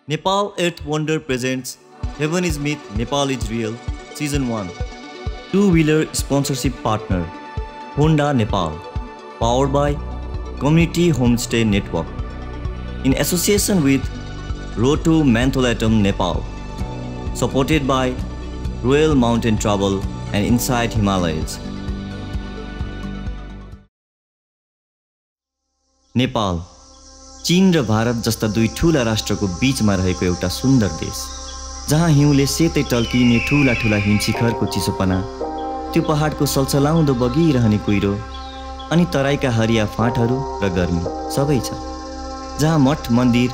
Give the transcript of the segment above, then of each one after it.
Nepal Earth Wonder presents Heaven is Myth, Nepal is Real, Season 1. Two-wheeler sponsorship partner, Honda Nepal. Powered by Community Homestay Network. In association with Roto Mentholatum Nepal. Supported by Royal Mountain Travel and Inside Himalayas. Nepal चीन र भारत जस्ता दुई ठूला राष्ट्रको बीचमा रहेको एउटा सुन्दर देश, जहाँ हिउँले सेतै टल्किने ठूला ठूला हिमशिखरको चिसोपना, त्यो पहाडको सलसलाउँदो बगिरहने कुहिरो अनि तराईका हरिया फाँटहरू र गर्मी सबै छ, जहाँ मठ मन्दिर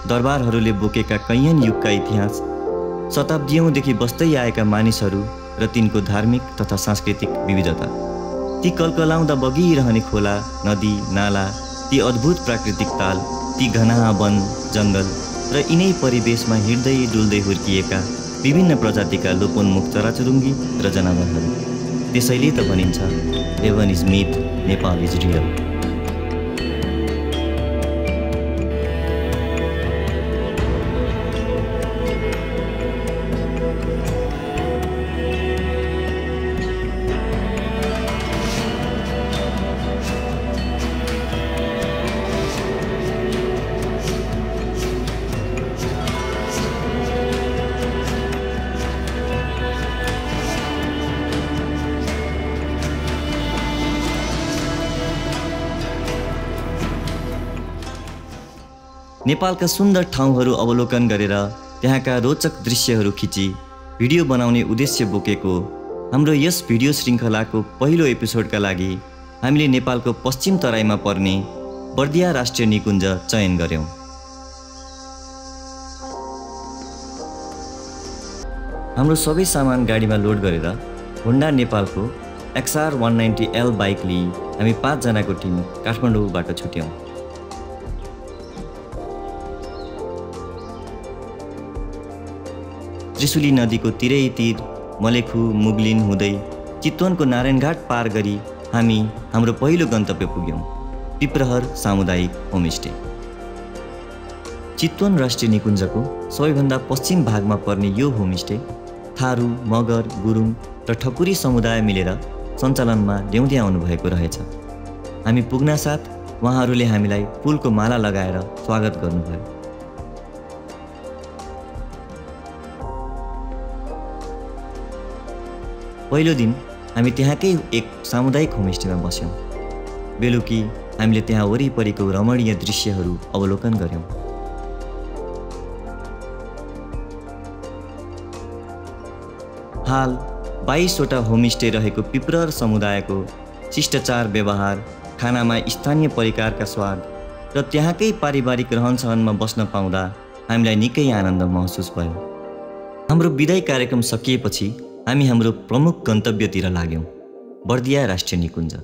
दरबारहरूले बोकेका कैयन युगका इतिहास, शताब्दीयौंदेखि बस्दै आएका मानिसहरू र तिनको धार्मिक तथा सांस्कृतिक विविधता, ती कलकलाउँदा बगिरहने खोला नदी नाला, ती अद्भुत प्राकृतिक ताल, ती घना वन जङ्गल र यिनै परिवेशमा हिँड्दै डुल्दै हुर्किएका विभिन्न प्रजातिका लोपोन्मुख चराचुरुङ्गी र जनावरहरू। त्यसैले त भनिन्छ heaven is myth, Nepal is real. नेपालका सुन्दर ठाउँहरू अवलोकन गरेर त्यहाँका रोचक दृश्यहरू खिची भिडियो बनाउने उद्देश्य बोकेको हाम्रो यस भिडियो श्रृङ्खलाको पहिलो एपिसोडका लागि हामीले नेपालको पश्चिम तराईमा पर्ने बर्दिया राष्ट्रिय निकुञ्ज चयन गर्यौं। हाम्रो सबै सामान गाडीमा लोड गरेर होन्डा नेपालको XR190L बाइक लिई हामी 5 जनाको टिम काठमाडौँबाट छुट्यौं। त्रिशुली नदीको तिरैतिर मलेखु मुगलिन हुँदै चितवनको नारायणघाट पार गरी हामी हाम्रो पहिलो गन्तव्य पुग्यौं, पिप्रहर सामुदायिक होमस्टे। चितवन राष्ट्रिय निकुञ्जको सबैभन्दा पश्चिम भागमा पर्ने यो होमस्टे थारू, मगर, गुरुङ र ठकुरी समुदाय मिलेर सञ्चालनमा ल्याउँदै आउनुभएको रहेछ। हामी पुग्नासाथ उहाँहरूले हामीलाई फुलको माला लगाएर स्वागत गर्नुभयो। पहिलो दिन हामी त्यहाँकै एक सामुदायिक होमस्टेमा बस्यौं। बेलुकी हामीले त्यहाँ वरिपरिको रमणीय दृश्यहरू अवलोकन गर्यौं। हाल 22 वटा होमस्टे रहेको पिप्रहर समुदायको शिष्टाचार व्यवहार, खानामा स्थानीय परिकारका स्वाद र त्यहाँकै पारिवारिक रहनसहनमा बस्न पाउँदा हामीलाई निकै आनन्द महसुस भयो। हाम्रो विदाई कार्यक्रम सकिएपछि हामी हाम्रो प्रमुख गन्तव्यतिर लाग्यौं, बर्दिया राष्ट्रिय निकुञ्ज।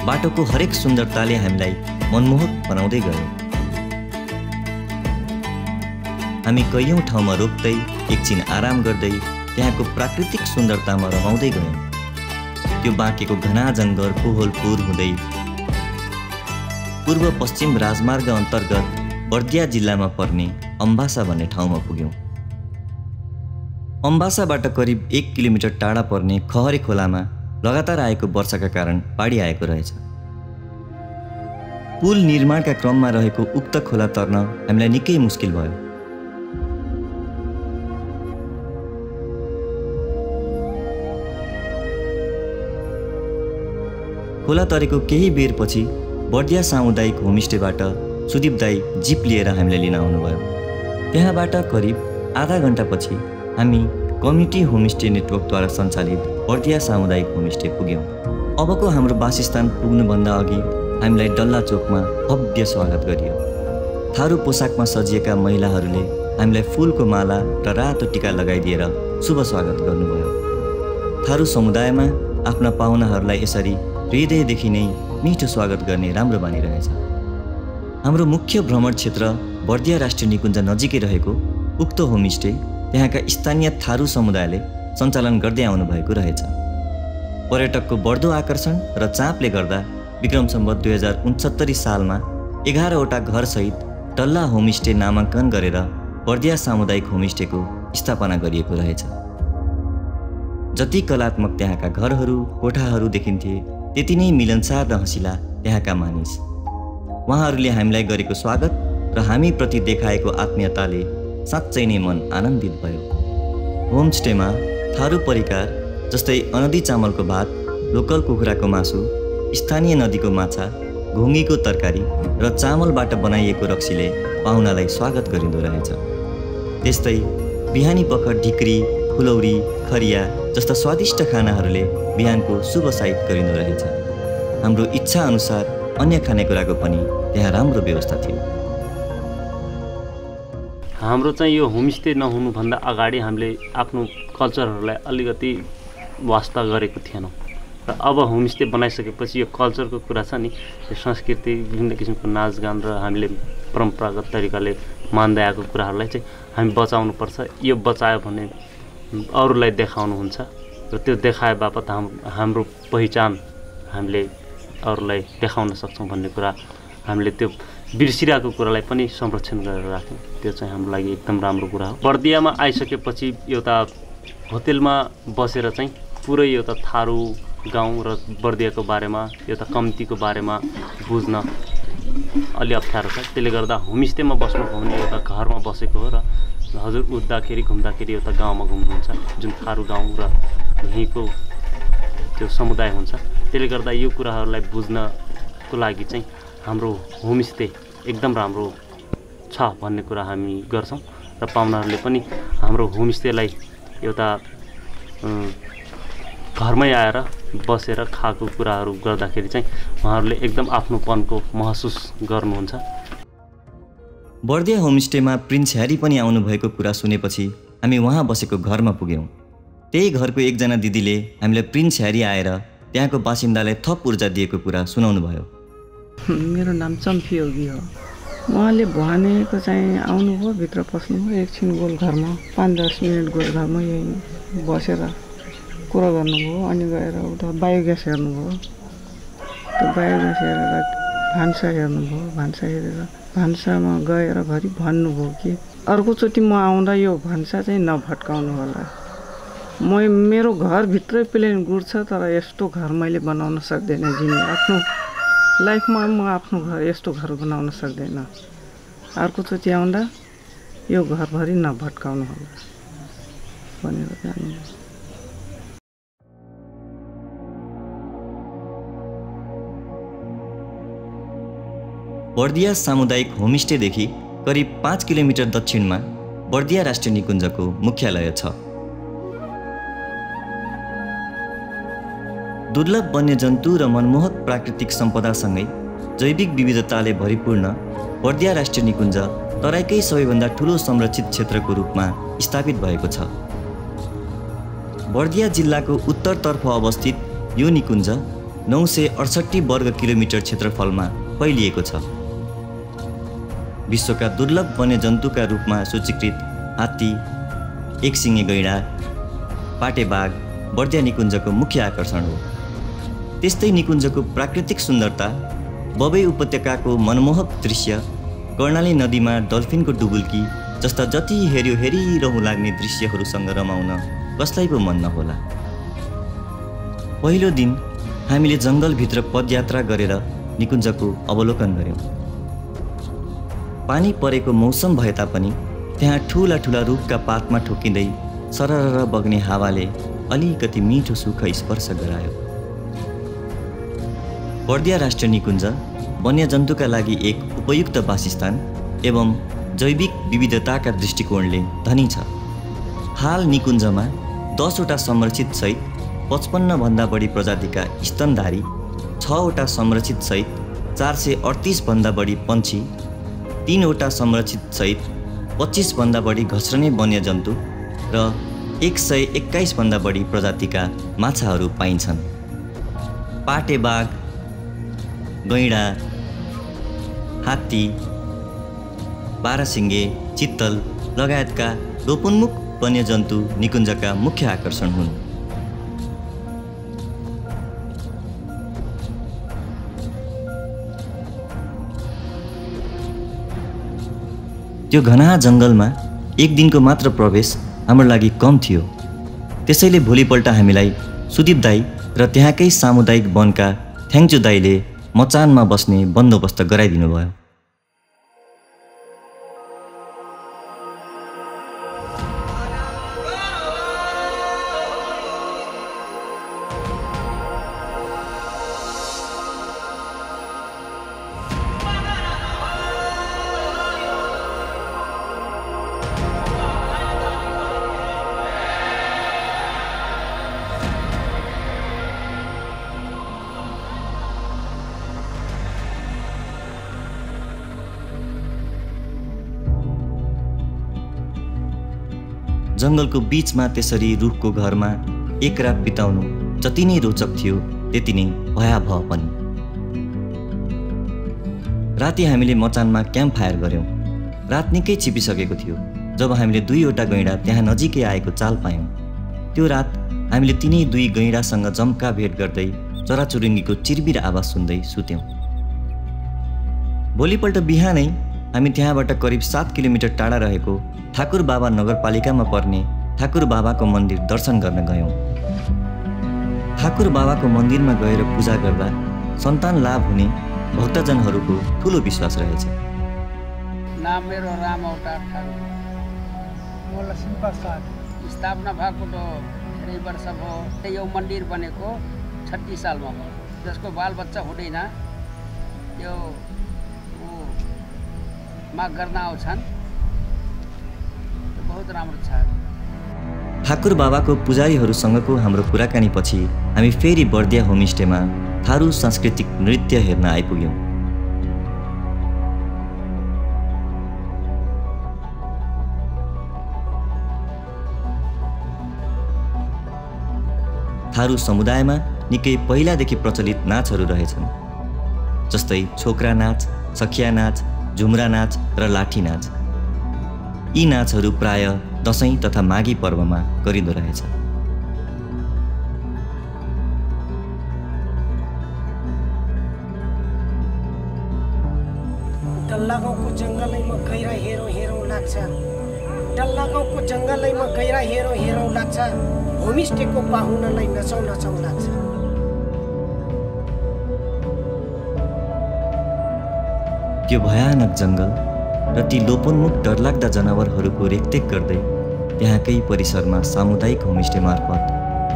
बाटोको हरेक सुन्दरताले हामीलाई मनमोहक बनाउँदै गयो। हामी कैयौं ठाउँमा रोक्दै एकछिन आराम गर्दै त्यहाँको प्राकृतिक सुन्दरतामा रमाउँदै गयौं। त्यो बाँकेको घना जङ्गल कोहलपुर हुँदै पूर्व पश्चिम राजमार्ग अन्तर्गत बर्दिया जिल्लामा पर्ने अम्बासा भन्ने ठाउँमा पुग्यौं। अम्बासाबाट करिब 1 किलोमिटर टाढा पर्ने खहरे खोलामा लगातार आएको वर्षाका कारण बाढी आएको रहेछ। पुल निर्माणका क्रममा रहेको उक्त खोला तर्न हामीलाई निकै मुस्किल भयो। खोला तरेको केही बेरपछि बर्दिया सामुदायिक होमस्टेबाट सुदीप दाई जिप लिएर हामीलाई लिन आउनुभयो। त्यहाँबाट करिब आधा घण्टापछि हामी कम्युनिटी होमस्टे नेटवर्कद्वारा सञ्चालित बर्दिया सामुदायिक होमस्टे पुग्यौँ। अबको हाम्रो वासस्थान पुग्नुभन्दा अघि हामीलाई डल्ला चोकमा भव्य स्वागत गरियो। थारू पोसाकमा सजिएका महिलाहरूले हामीलाई फुलको माला र रातो टीका लगाइदिएर शुभ स्वागत गर्नुभयो। थारू समुदायमा आफ्ना पाहुनाहरूलाई यसरी हृदयदेखि नै मिठो स्वागत गर्ने राम्रो बानी रहेछ। हाम्रो मुख्य भ्रमण क्षेत्र बर्दिया राष्ट्रिय निकुञ्ज नजिकै रहेको उक्त होमस्टे त्यहाँका स्थानीय थारू समुदायले सञ्चालन गर्दै आउनुभएको रहेछ। पर्यटकको बढ्दो आकर्षण र चापले गर्दा विक्रम सम्वत 2069 सालमा 11वटा घरसहित डल्ला होमस्टे नामाङ्कन गरेर बर्दिया सामुदायिक होमस्टेको स्थापना गरिएको रहेछ। जति कलात्मक त्यहाँका घरहरू कोठाहरू देखिन्थे त्यति नै मिलनसार र हँसिला त्यहाँका मानिस। उहाँहरूले हामीलाई गरेको स्वागत र हामीप्रति देखाएको आत्मीयताले साँच्चै नै मन आनन्दित भयो। होमस्टेमा थारू परिकार जस्तै अनदी चामलको भात, लोकल कुखुराको मासु, स्थानीय नदीको माछा, घुङ्गीको तरकारी र चामलबाट बनाइएको रक्सीले पाहुनालाई स्वागत गरिँदो रहेछ। त्यस्तै बिहानी पख ढिक्री, फुलौरी, खरिया जस्ता स्वादिष्ट खानाहरूले बिहानको शुभ साइत गरिँदो रहेछ। हाम्रो इच्छा अनुसार अन्य खानेकुराको पनि त्यहाँ राम्रो व्यवस्था थियो। हाम्रो चाहिँ यो होमस्टे नहुनुभन्दा अगाडि हामीले आफ्नो कल्चरहरूलाई अलिकति वास्ता गरेको थिएनौँ र अब होमस्टे बनाइसकेपछि यो कल्चरको कुरा छ नि, यो संस्कृति, विभिन्न किसिमको नाचगान र हामीले परम्परागत तरिकाले मान्दै आएको कुराहरूलाई चाहिँ हामी बचाउनुपर्छ। यो बचायो भने अरूलाई देखाउनुहुन्छ र त्यो देखाए बापत हाम्रो पहिचान हामीले अरूलाई देखाउन सक्छौँ भन्ने कुरा हामीले त्यो बिर्सिरहेको कुरालाई पनि संरक्षण गरेर राख्यौँ। त्यो चाहिँ हाम्रो लागि एकदम राम्रो कुरा हो। बर्दियामा आइसकेपछि एउटा होटेलमा बसेर चाहिँ पुरै एउटा थारू गाउँ र बर्दियाको बारेमा, एउटा कम्युनिटीको बारेमा बुझ्न अलि अप्ठ्यारो छ। त्यसले गर्दा होमस्टेमा बस्नु हो भने एउटा घरमा बसेको हो र हजुर उठ्दाखेरि घुम्दाखेरि एउटा गाउँमा घुम्नुहुन्छ, जुन थारू गाउँ र यहीँको त्यो समुदाय हुन्छ। त्यसले गर्दा यो कुराहरूलाई बुझ्नको लागि चाहिँ हाम्रो होमस्टे एकदम राम्रो छ भन्ने कुरा हामी गर्छौँ र पाहुनाहरूले पनि हाम्रो होमस्टेलाई एउटा घरमै आएर बसेर खाएको कुराहरू गर्दाखेरि चाहिँ उहाँहरूले एकदम आफ्नोपनको महसुस गर्नुहुन्छ। बर्दिया होमस्टेमा प्रिन्स ह्यारी पनि आउनुभएको कुरा सुनेपछि हामी उहाँ बसेको घरमा पुग्यौँ। त्यही घरको एकजना दिदीले हामीलाई प्रिन्स ह्यारी आएर त्यहाँको बासिन्दालाई थप ऊर्जा दिएको कुरा सुनाउनु भयो। मेरो नाम चम्फी योगी हो। उहाँले भनेको चाहिँ आउनुभयो, भित्र पस्नुभयो, एकछिन गोलघरमा 5-10 मिनट गोलघरमा यहीँ बसेर कुरा गर्नुभयो। अनि गएर उता बायोग्यास हेर्नुभयो। त्यो बायोग्यास हेरेर भान्सा हेर्नुभयो। भान्सा हेरेर भान्सामा गएर घरि भन्नुभयो कि अर्कोचोटि म आउँदा यो भान्सा चाहिँ नभट्काउनु होला। मेरो घरभित्रै प्लेन गुड्छ तर यस्तो घर मैले बनाउन सक्दैन। आफ्नो लाइफमा म आफ्नो घर यस्तो घर बनाउन सक्दैन। अर्कोचोटि आउँदा यो घरभरि नभट्काउनु होला भनेर जान्नु। बर्दिया सामुदायिक होमस्टेदेखि करिब 5 किलोमिटर दक्षिणमा बर्दिया राष्ट्रिय निकुञ्जको मुख्यालय छ। दुर्लभ वन्यजन्तु र मनमोहक प्राकृतिक सम्पदासँगै जैविक विविधताले भरिपूर्ण बर्दिया राष्ट्रिय निकुञ्ज तराईकै सबैभन्दा ठुलो संरक्षित क्षेत्रको रूपमा स्थापित भएको छ। बर्दिया जिल्लाको उत्तरतर्फ अवस्थित यो निकुञ्ज 968 वर्ग किलोमिटर क्षेत्रफलमा फैलिएको छ। विश्वका दुर्लभ वन्यजन्तुका रूपमा सूचीकृत हात्ती, एकसिङे गैँडा, पाटेबाघ बर्दिया निकुञ्जको मुख्य आकर्षण हो। त्यस्तै निकुञ्जको प्राकृतिक सुन्दरता, बबई उपत्यकाको मनमोहक दृश्य, कर्णाली नदीमा डल्फिनको डुबुल्की जस्ता जति हेऱ्यो हेरिरहँ लाग्ने दृश्यहरूसँग रमाउन कसलाई पो मन नहोला। पहिलो दिन हामीले जङ्गलभित्र पदयात्रा गरेर निकुञ्जको अवलोकन गऱ्यौँ। पानी परेको मौसम भए तापनि त्यहाँ ठुला ठुला रुखका पातमा ठोकिँदै सरर बग्ने हावाले अलिकति मिठो सुख स्पर्श गरायो। बर्दिया राष्ट्रिय निकुञ्ज वन्यजन्तुका लागि एक उपयुक्त वासस्थान एवं जैविक विविधताका दृष्टिकोणले धनी छ। हाल निकुञ्जमा 10 वटा संरक्षित सहित 55 भन्दा बढी प्रजातिका स्तनधारी, 6 वटा संरक्षित सहित 438 भन्दा बढी पन्छी, 3 वटा संरक्षित सहित 25 भन्दा बढी घस्रने वन्यजन्तु र 121 भन्दा बढी प्रजातिका माछाहरू पाइन्छन्। पाटे बाघ, गैँडा, हात्ती, बारासिङ्गे, चित्तल लगायतका लोपोन्मुख वन्यजन्तु निकुञ्जका मुख्य आकर्षण हुन्। त्यो घना जङ्गलमा एक दिनको मात्र प्रवेश हाम्रो लागि कम थियो। त्यसैले भोलिपल्ट हामीलाई सुदीप दाई र त्यहाँकै सामुदायिक वनका थ्याङ्चु दाईले मचानमा बस्ने बन्दोबस्त गराइदिनु भयो। जङ्गलको बीचमा त्यसरी रुखको घरमा एक रात बिताउनु जति नै रोचक थियो त्यति नै भयावह पनि। राति हामीले मचानमा क्याम्प फायर गऱ्यौँ। रात निकै छिपिसकेको थियो जब हामीले 2 वटा गैँडा त्यहाँ नजिकै आएको चाल पायौँ। त्यो रात हामीले तिनै 2 गैँडासँग जम्का भेट गर्दै चराचुरुङ्गीको चिरबिर आवाज सुन्दै सुत्यौँ। भोलिपल्ट बिहानै हामी त्यहाँबाट करिब 7 किलोमिटर टाढा रहेको ठाकुर बाबा नगरपालिकामा पर्ने ठाकुर बाबाको मन्दिर दर्शन गर्न गयौँ। ठाकुर बाबाको मन्दिरमा गएर पूजा गर्दा सन्तान लाभ हुने भक्तजनहरूको ठुलो विश्वास रहेछ। नाम मेरो राम अवतार ठाकुर। स्थापना भएको त धेरै वर्ष भयो। त्यही यो मन्दिर बनेको 36 सालमा भयो। जसको बालबच्चा हुँदैन त्यो माग गर्न आउँछन्। बहुत राम्रो छ। ठाकुर बाबाको पुजारीहरूसँगको हाम्रो कुराकानीपछि हामी फेरि बर्दिया होमस्टेमा थारू सांस्कृतिक नृत्य हेर्न आइपुग्यौँ। थारू समुदायमा निकै पहिलादेखि प्रचलित नाचहरू रहेछन्, जस्तै छोक्रा नाच, सखिया नाच, झुम्रा नाच र लाठी नाच। यी नाचहरू प्राय दशैं तथा माघी पर्वमा गरिँदो रहेछ। डल्ला गाउँको जङ्गलैमा गहिरा हेरौँ लाग्छ। डल्ला गाउँको जङ्गलैमा गहिरा हेरौँ लाग्छ। होमस्टेको पाहुनालाई नचाउँ लाग्छ। त्यो भयानक जङ्गल र ती लोपोन्मुख डरलाग्दा जनावरहरूको रेखदेख गर्दै त्यहाँकै परिसरमा सामुदायिक होमस्टे मार्फत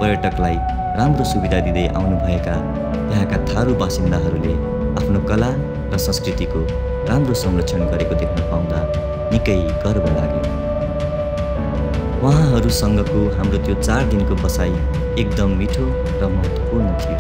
पर्यटकलाई राम्रो सुविधा दिँदै आउनुभएका त्यहाँका थारू बासिन्दाहरूले आफ्नो कला र संस्कृतिको राम्रो संरक्षण गरेको देख्न पाउँदा निकै गर्व लाग्यो। उहाँहरूसँगको हाम्रो त्यो 4 दिनको बसाइ एकदम मिठो र महत्त्वपूर्ण थियो।